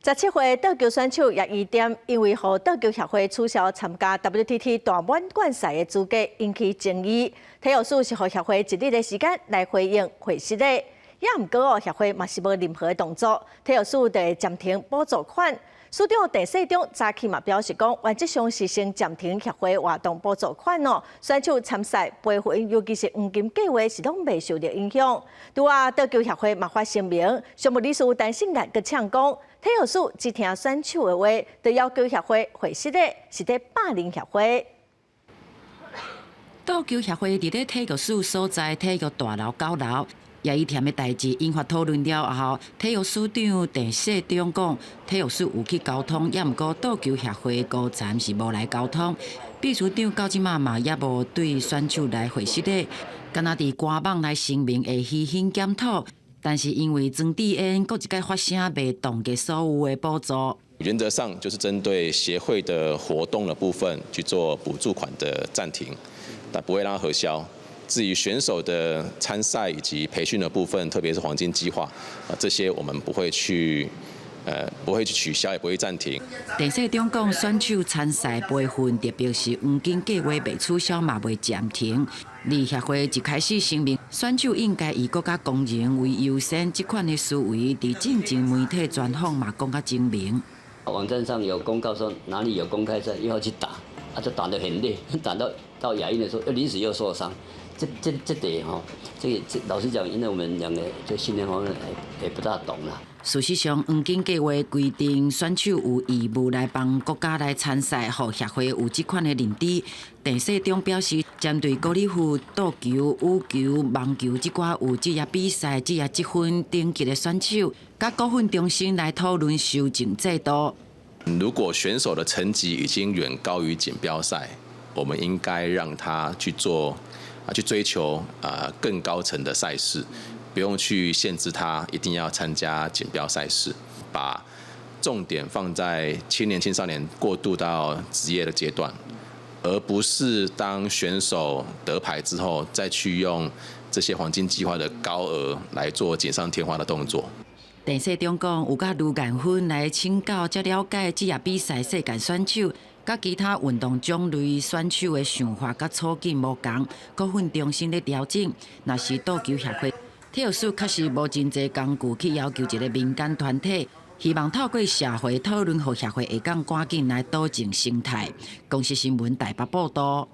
17歲桌球選手葉怡恬因為予桌球協會取消參加 WTT 大滿貫賽的資格，引起爭議。體育署是予協會一日的時間來回應回失禮，也毋過哦，協會嘛是無任何動作，體育署就會暫停補助款。署長鄭世忠早起嘛表示講，原則上是先暫停協會活動補助款哦，選手參賽培訓，尤其是黃金計劃是攏袂受著影響。拄仔桌球協會嘛發聲明，常務理事陳勝願閣嗆講，體育署只聽選手的話，就要求協會回失禮，是佇霸凌協會。桌球協會佇咧體育署所在體育大樓9樓。葉怡恬的代誌引發討論了後，體育署長鄭世忠講，體育署有去溝通，也毋過桌球協會高層是無來溝通。秘書長到這馬嘛猶無對選手來回失禮，敢若佇官網來聲明會虛心檢討，但是因為莊智淵閣一擺發聲，袂凍結所有的補助。原則上就是針對協會的活動的部分去做補助款的暫停，但不會讓它核銷。至於選手的參賽以及培訓的部分，特別是黃金計劃啊，這些我們不會去取消，也不會暫停。鄭世忠講，選手參賽培訓，特別是黃金計劃袂取消嘛袂暫停。而協會一開始聲明，選手應該以國家光榮為優先，這款的思維，佇進前媒體專訪嘛講較精明。網站上有公告說哪裡有公開賽，又要去打，啊，就打得很累，打到亞運的時候又臨時又受傷。這這這得吼，這個這老實講，因為我們兩個在訓練方面也不大懂啦。事實上，黃金計劃規定選手有義務來幫國家來參賽，予協會有這款的認知。鄭世忠表示，針對高爾夫、桌球、羽球、網球這寡有職業比賽、職業積分等級的選手，佮國訓中心來討論修正制度。如果選手的成績已經遠高於錦標賽，我們應該讓他去做啊，去追求啊更高層的賽事，不用去限制他一定要參加錦標賽事，把重點放在青年、青少年過渡到職業的階段，而不是當選手得牌之後再去用這些黃金計劃的高額來做錦上添花的動作。鄭世忠講，有佮盧顏芬來請教，才了解職業比賽世界選手佮其他運動種類選手的想法佮處境無仝，國訓中心咧調整。若是桌球協會，體育署確實無真濟工具去要求一個民間團體，希望透過社會討論，予協會會當趕緊來導正生態。公視新聞台北報道。